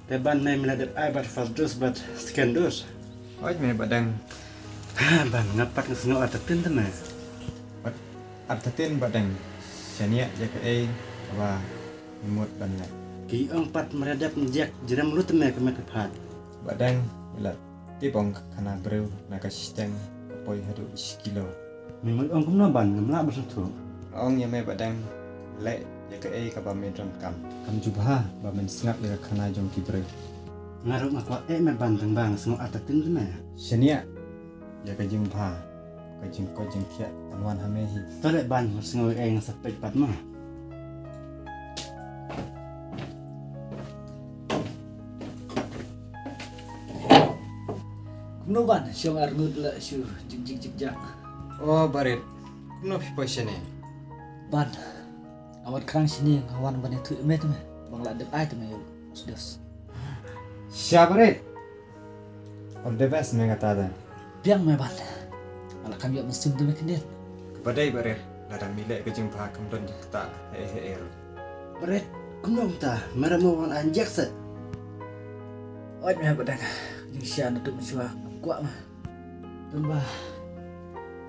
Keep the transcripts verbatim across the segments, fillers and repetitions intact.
Te Ban, me me la dep ai bad first dose bad second dose? Oi me Bah Deng. Ha Ban, nga pat nga sngew artatien te me. Artatien Bah Deng. Shaniah ïa kaei kaba mut ban leh. Ki ong pat mar ïa dep injek jrem lut te me ka met ka phad. Bah Deng, ila tip ong ka khana briew na ka shiteng ka poi haduh shi kilo. Me ong kumno Ban, ngam lah ban sngewthuh. Ong ïa me Bah Deng, leh ïa kaei kaba me donkam. Kam ju bha ba men sngap ïa ka khana jong ki briew. Nga ruh nga kwah eh me Ban, tang ba nga sngew artatien te me. Shaniah ïa ka jingbha, ka jingkoit jingkhiah kan wan ha me hi. To leh Ban, nga sngew eh nga sa peit pat ma. Kumno Ban, shong arngut la shu jik jik jik jak. O Barit, kumno phi poi shane? Ban, nga wan khrang shane nga wan ban ïathuh ïa me te me. Ba nga la dep ai te me ïa u sdos. Sha Barit. All the best me kata da. Biang me Ban. Nga la kam ïoh mynsiem te me khyndiat. Kaba dei Barit, lada me leh ka jingbha kam don jingktah hei hei ruh. Barit, kumno kumta, me ruh mo wan ai injek set. Oi me Bah Deng, jingshisha naduh mynshuwa ngam kwah ma. Tang ba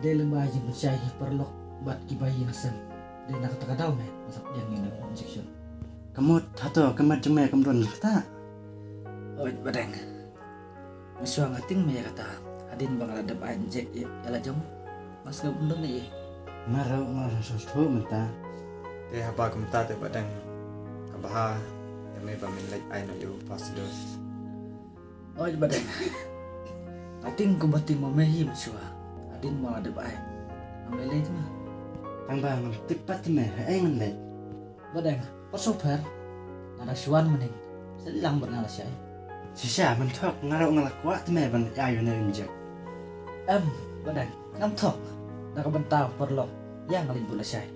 dei lyngba jingpynshai ki paralok bad ki bahaïing hasem. Dei na kata ka daw me nga sa pdiang ïa une u injection. Ka mut hato ka met jong me kam don jingktah? Oi Bah Deng. Mynshuwa nga tieng me ïa kata. Hadien ba nga la dep ai injek ïa la jong, nga sngew bun don ei. Nga ruh nga ruh sngewthuh mynta. Te haba kumta te Bah Deng, ka bha ïa me ba men leit ai noh ïa u first dose. Oi Bah Deng. Nga tieng kumba tieng ma me hi mynshuwa. Hadien ba nga la dep ai, ngam lei lei te me. Tang ba ngam tip pat te me haei ngan leit. Bah Deng, pat sngewpher. Nga dang shu wan mynhynnin. Sa lang bad nga lashai. Shisha, men thok, nga ruh nga la kwah te me ban ai ïa une u injek. Em, Bah Deng, ngam thok. Na ka bynta u paralok, ïa nga leit bud lashai.